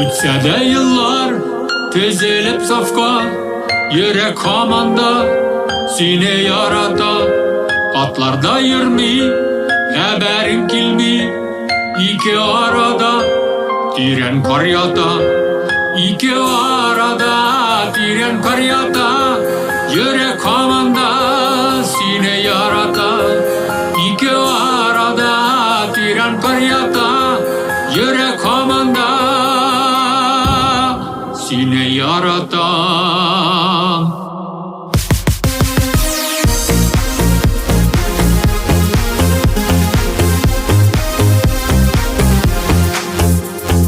Үтсә дә еллар, тезелеп сафка, Йөрәк һаман да сине ярата. Атларда йөрми, хәбәрең килми, Ике арада тирән кар ята. Ике арада тирән кар ята, Йөрәк һаман да сине ярата. Ике арада тирән кар ята, Йөрәк һаман да сине ярата.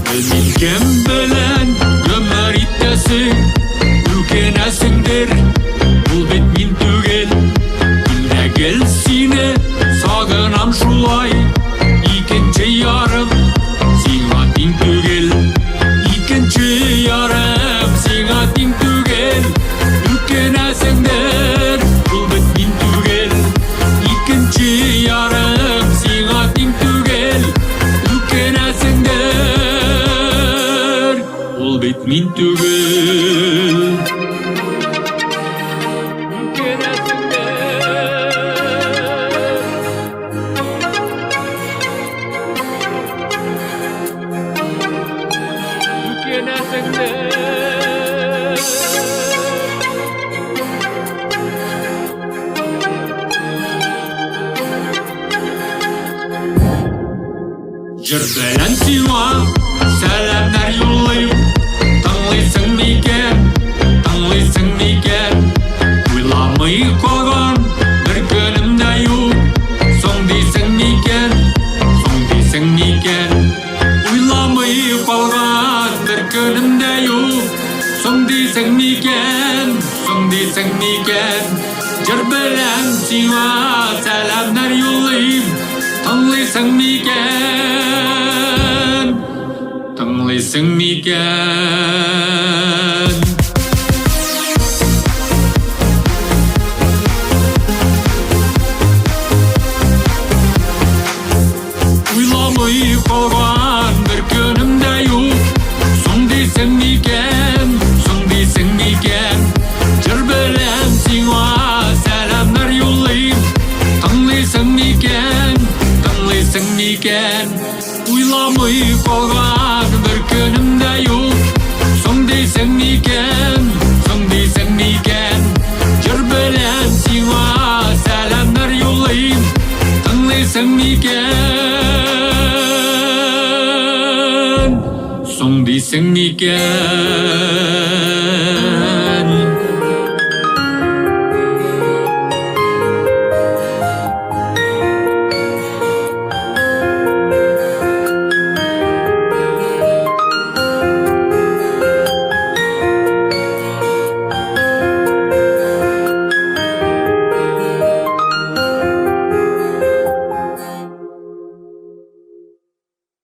Белмим кем белән гомер итәсең, үкенәсеңдер, ул бит мин түгел. Мин дә гел сине сагынам шулай, икенче ярым сиңа тиң түгел. Икенче ярым сиңа тиң түгел, үкенәсеңдер, ул бит мин түгел. Икенче ярым сиңа тиң түгел, үкенәсеңдер, ул бит мин түгел. Җыр белән сиңа сәламнәр юллыйм. Тыңлыйсың микән, тыңлыйсың микән? Уйламый калган бер көнем дә юк. Соң дисең микән, соң дисең микән? Уйламый калган бер көнем дә юк. Соң дисең микән, соң дисең микән? Җыр белән сиңа сәламнәр юллыйм. Тыңлыйсың микән? Тыңлыйсың микән? Уйламый калган бер көнем дә юк. Соң дисең микән, соң дисең микән? Җыр белән сиңа сәламнәр юллыйм. Тыңлыйсың микән, тыңлыйсың микән? Уйламый калган бер көнем дә юк. Соң дисең микән, соң дисең микән? Җыр белән сиңа сәламнәр юллыйм. Тыңлыйсың микән? Соң дисең микән?